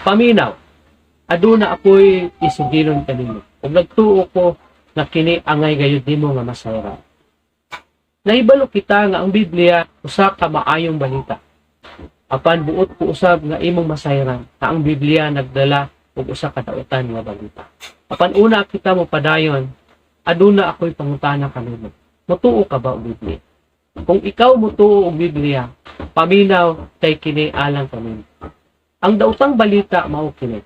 Paminaw, aduna ako'y isugilon kanimo. Ug nagtuo ko nga kini angay gayud nimo nga masayran. Nahibalo kita nga ang Biblia usa ka maayong balita. Apan buot ko usab nga imong masayran nga ang Biblia nagdala og usa ka dautan nga balita. Apan una kita mo padayon, aduna ako'y pangutana kanimo. Mutuo ka ba og Biblia? Kung ikaw mutuo og Biblia, paminaw kay kini alang kanimo. Ang dautang balita mao kini.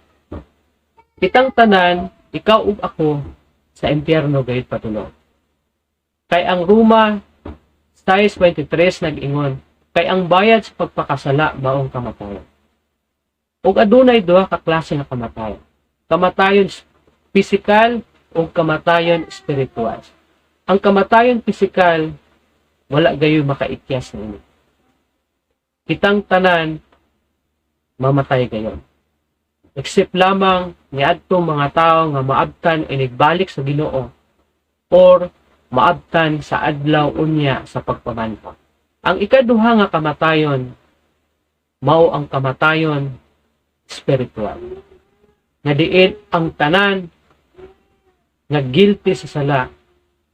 Kitang tanan, ikaw ug ako, sa impyerno gayud padulong. Kay ang Roma 6:23 nag-ingon, kay ang bayad sa pagpakasala maong kamatayon. Ug adunay duha ka klase nga kamatayon. Kamatayon physical ug kamatayon spiritual. Ang kamatayon physical, wala gayoy makaikyas niini. Kitang tanan mamatay gayon. Except lamang niadtong mga tao nga maabtan inigbalik sa Ginoo or maabtan sa adlaw unya sa pagpamanho. Ang ikaduha nga kamatayon mao ang kamatayon spiritual. Nga diin ang tanan nga guilty sa sala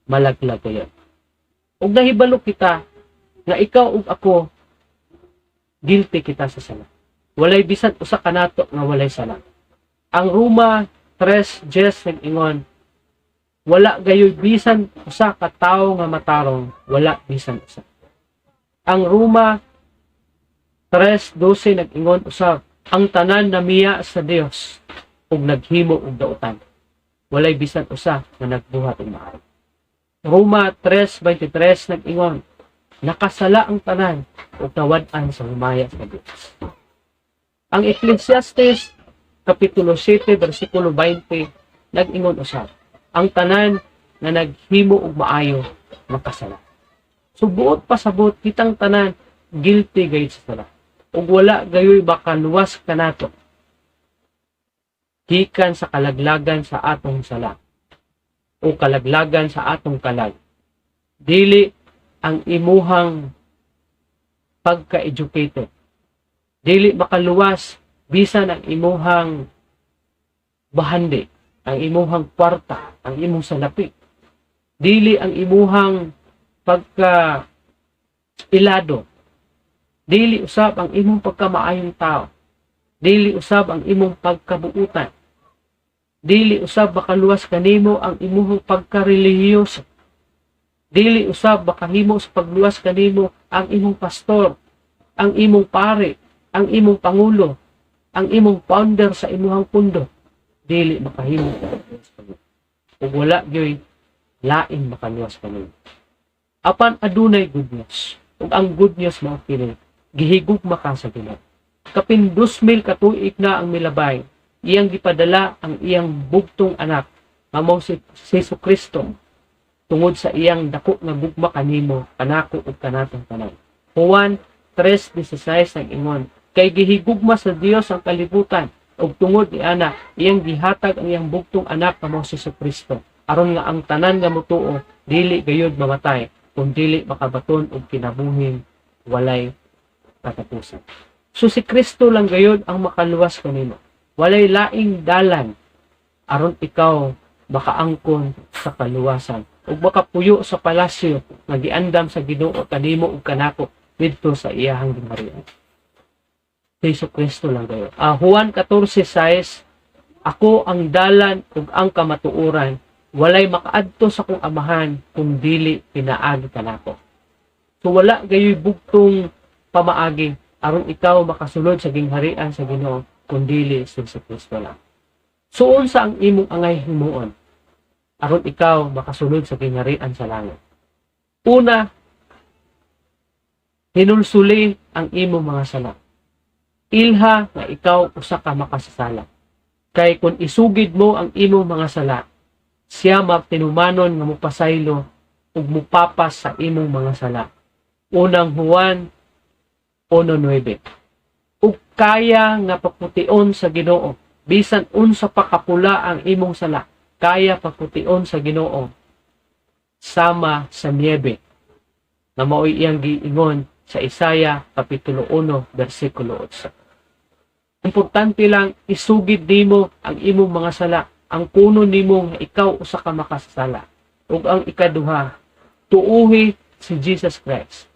malaglag gayon. Ug nahibalo kita nga ikaw ug ako, guilty kita sa sala. Walay bisan usa kanato nga walay sala. Ang Roma 3:10 nag-ingon, wala gayoy bisan usa ka tawo nga matarong, wala bisan usa. Ang Roma 3:12 nag-ingon usab, ang tanan namiya sa Dios ug naghimo og dautan. Walay bisan usa nga nagbuhat og maayo. Roma 3:23 nag-ingon, nakasala ang tanan ug nawad-an sa humaya sa Dios. Ang Ecclesiastes Kapitulo 7 versikulo 20 nag-ingon usab, ang tanan nga naghimo og maayo makasala. So buot pasabot, kitang tanan guilty gayud sa sala. Ug wala gayoy makaluwas kanato gikan sa kalaglagan sa atong sala o kalaglagan sa atong kalag. Dili ang imuhang pagka-educated. Dili makaluwas bisan ang imuhang bahandi, ang imuhang kwarta, ang imong salapi. Dili ang imuhang pagka ilado. Dili usab ang imong pagkamaayong tao. Dili usab ang imong pagkabuutan. Dili usab makaluwas kanimo ang imuhang pagkarelihiyoso. Dili usab makahimo sa pagluwas kanimo ang imong pastor, ang imong pare, ang imong pangulo, ang imong founder sa imuhang pundo. Dili makahimo sa pagluwas kanimo. Ug wala gyoy lain makaluwas kanimo. Apan adunay good news. Ug ang good news mao kini, gihigugma ka sa Ginoo. Kapin 2,000 ka tuig na ang milabay, iyang gipadala ang iyang bugtong anak nga mao si Jesu Kristo tungod sa iyang dako nga gugma kanimo, kanako ug kanatong tanan. Juan 3:16 nag-ingon, kay gihigugma sa Dios ang kalibutan ug tungod niana iyang gihatag ang iyang bugtong anak nga mao si Jesu Kristo aron nga ang tanan nga motuo dili gayud mamatay kun dili makabaton og kinabuhing walay katapusan. So si Kristo lang gayud ang makaluwas kanimo. Walay laing dalan aron ikaw makaangkon sa kaluwasan ug makapuyo sa palasyo nga giandam sa Ginoo kanimo ug kanako didto sa iyahang gingharian. Jesu Kristo lang gayud. Juan 14:6, "Ako ang dalan ug ang kamatuoran, walay makaadto sa akong Amahan kung dili pinaagi kanako." So wala gayoy bugtong pamaagi aron ikaw makasulod sa gingharian sa Ginoo kun dili si Jesu Kristo lang. So unsa ang imong angay himuon aron ikaw makasulod sa gingharian sa langit? Una, hinulsuli ang imong mga sala. Ilha nga ikaw usa ka makasasala. Kay kung isugid mo ang imong mga sala, siya matinumanon nga mopasaylo ug mupapas sa imong mga sala. Unang Juan 1:9. Ug kaya nga papution sa Ginoo bisan unsa pa kapula ang imong sala, kaya papution sa Ginoo sama sa niebe na mao'y iyang giingon sa Isaiah Kapitulo 1 versikulo 8. Importante lang isugid nimo ang imong mga sala, angkonon nimo nga ikaw usa ka makasasala. Ug ang ikaduha, tuuhi si Jesus Christ.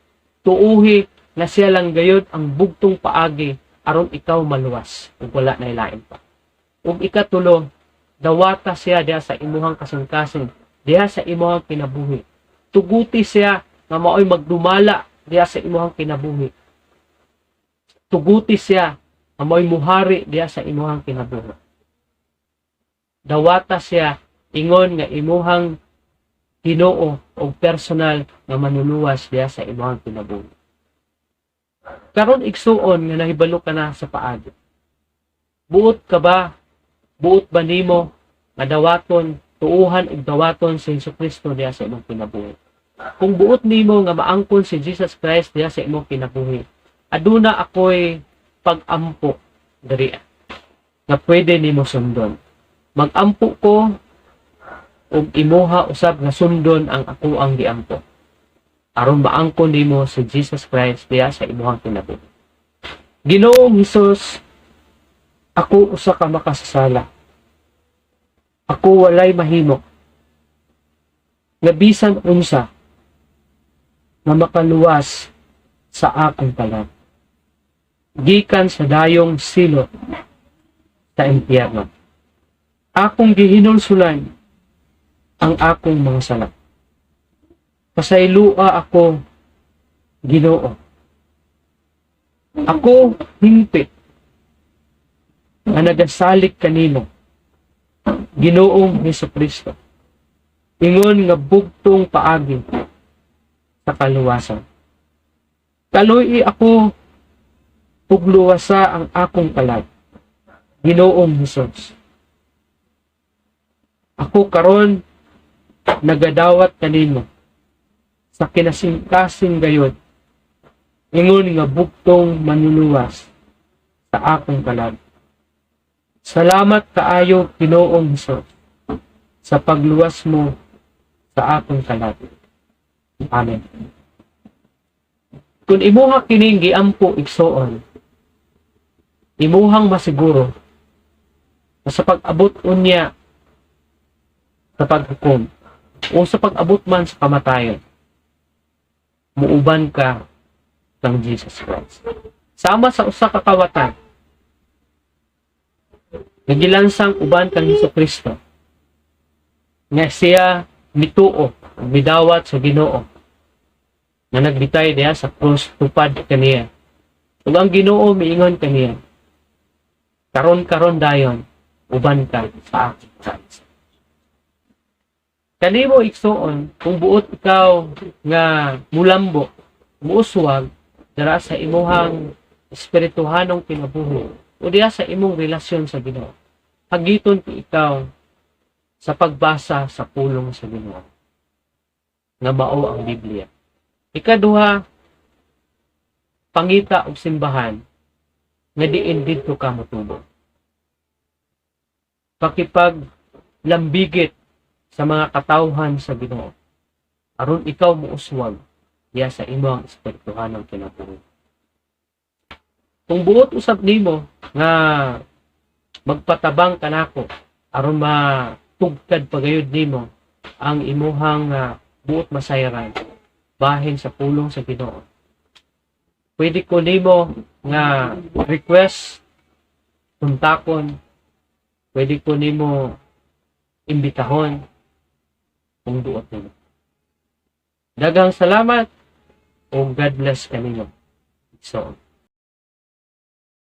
Tuuhi nga siya lang gayod ang bugtong paagi aron ikaw maluwas ug wala na lain pa. Ug ikatulo, dawata siya diha sa imuhang kasing-kasing, diha sa imuhang kinabuhi. Tuguti siya nga maoy magdumala diha sa imuhang kinabuhi. Tuguti siya nga maoy muhari diha sa imuhang kinabuhi. Dawata siya ingon nga imuhang Ginoo o personal nga manuluwas diha sa imuhang kinabuhi. Karon, igsuon, nga nahibalo ka na sa paagi, buot ka ba? Buot ba nimo nga dawaton, tuuhan ug dawaton si Hesus Kristo diha sa imong kinabuhi? Kung buot nimo nga maangkon si Jesus Christ diha sa imong kinabuhi, aduna ako'y pag-ampo diri nga pwede nimo sundon. Mag-ampo ko ug imuha usab nga sundon ang ako ang giampo aron maangkon nimo si Jesus Christ diha sa imuhang kinabuhi. Ginoong Hesus, ako usa ka makasasala. Ako walay mahimo nga bisan unsa nga makaluwas sa akong kalag gikan sa dayong silot sa impyerno. Akong gihinulsulan ang akong mga sala. Pasaylua ako, Ginoo. Ako hingpit nga nagasalig kanimo, Ginoong Hesus Kristo, ingon nga bugtong paagi sa kaluwasan. Kaluy ako ug luwasa ang akong kalag, Ginoong Hesus. Ako karon nagadawat kanimo sa kinasingkasing gayod ingon nga bugtong manluluwas sa akong kalag. Salamat kaayo, Ginoong Hesus, sa pagluwas mo sa akong kalag. Amen. Kung imuha kining giampo, igsoon, imuhang masiguro na sa pag-abot unya sa paghukom o sa pag-abot man sa kamatayon, muuban ka kang Jesus Christ. Sama sa usa ka kawatan nga gilansang uban kang Hesus Kristo, nga siya mituo ug midawat sa Ginoo nga nagbitay diha sa krus tupad kaniya. Ug ang Ginoo miingon kaniya, "Karon karon dayon uban ka sa akong paraiso." Kanimo, igsuon, kung buot ikaw nga mulambo, muuswag dara sa imuhang espirituhanong kinabuhi o diha sa imong relasyon sa Ginoo, hagiton ko ikaw sa pagbasa sa pulong sa Ginoo nga mao ang Biblia. Ikaduha, pangita og simbahan nga diin didto ka motubo. Pakipag lambigit sa mga katawhan sa Ginoo aron ikaw muuswag diha sa imong espirituhanong kinabuhi. Kung buot usab nimo nga magpatabang kanako aron matugkad pagayod nimo ang imuhang buot masayran bahin sa pulong sa Ginoo, pwede ko nimo nga request kontakon, pwede ko nimo imbitahon kung buot nimo. Daghang salamat o God bless kanino. So,